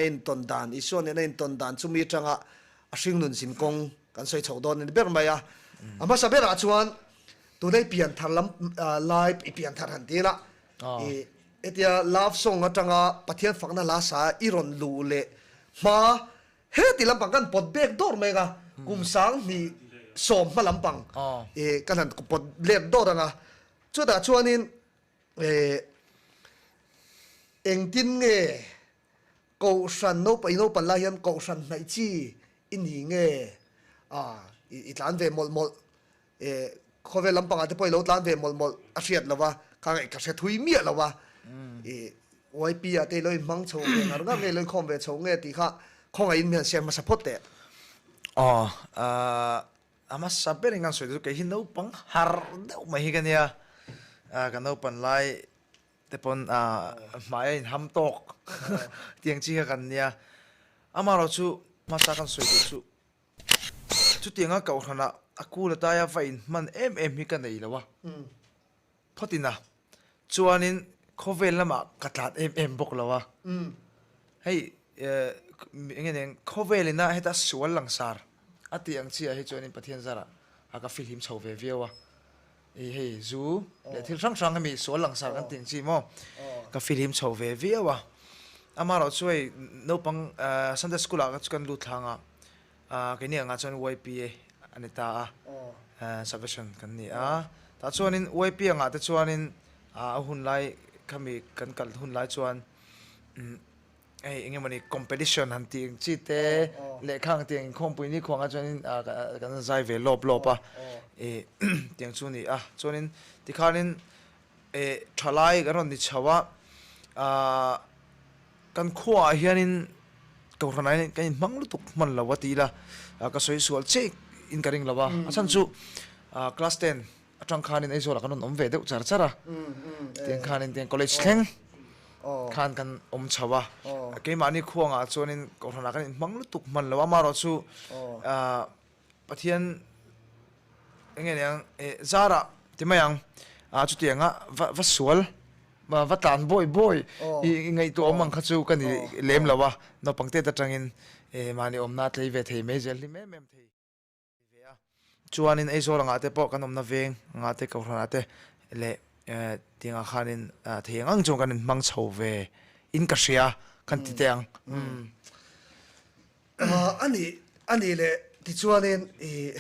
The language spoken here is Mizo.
A intawn dan, Isua nena intawn dan chumi atanga a hringnun zin kawng kan sawi chhoh dawn a ni ber mai a. A hmasa berah chuan tuna i pianthar lam lai i pianthar han ti ila, i hetia love song atanga Pathian fakna hla sa i rawn luh leh hma heti lampang kan pawt bek dawr mai anga kum 2010 hma lampang i kan han pawt let dawr anga chutah chuanin Engtin nge Kohhran naupan i naupan lai hian Kohhran hnaih chi i ni nge? I tlan ve mawlh mawlh. Khawvel lampangah te pawh i lo tlan ve mawlh mawlh a hriat lo va, kha ngaih ka hre thui miah lo va. YP ah te i lo inhmang chho ve ngar ngar nge i lo inkhawm ve chho nge tih kha khawngaihin mi han share hmasa phawt teh. Aw, A hmasa berin kan sawi chu kei hi naupang har deuh mai hi ka nia, ka naupan lai te pawn hmai a inham tawk tiang chi kha kan nia. Amaherawh chu hmasa kan sawi duh chu chutianga kohhranah a kul ataia va inhman em em hi ka nei lo a. Phawtin a, chuanin khawvel lamah ka tlan em em bawk lo a. Hei eng nge eng khawvel ina heta sual langsar a tih ang chiah hi chuanin Pathian zarah a ka fihlim chho ve viau a. I hei zu leh thil hrang hrang hemi sual langsar kan tih ang chi maw ka fihlim chho ve viau a. Amaherawh chu hei naupang Sunday school ah kan lut thlang a. Keini angah chuan YPA a ni ta a, Salvation kan ni a. Tah chuanin YP angah te chuanin a hun lai khami kan kal hun lai chuan hei eng emawni competition han tih ang chi te lehkha ang tih ang inkhawmpui ni khuangah chuanin kan zai ve lawp lawp a, tiang chu a ni a. Chuanin tikhanin thalai kan rawn ni chho a. Kan khuaah hianin Kohhranah hian kan inhmang lutuk hman lo a ti ila, ka sawi sual chiah in ka ring lo a. A chhan chu class ten atang khanin Aizawlah kan rawn awm ve deuh char char a, tiang khanin tiang college thleng khan kan awm chho a. Keimahni khuangah chuanin Kohhranah kan inhmang lutuk hman lo a, amaherawh chu Pathian eng nge niang eh zarah ti mai ang ah chutianga va va sual va tlan bawi bawi i ngaihtuah awm ang kha chu ka ni lem lo a, naupang tet atangin eh mahni awmna a tlei ve thei mai zel hlim em em thei ve a. Chuanin Aizawl angah te pawh kan awmna veng angah te Kohhranah te leh eh tiangah khanin thei ang ang chuan kan inhmang chho ve in ka hria kan ti teh ang. A nih a nih leh tichuanin i.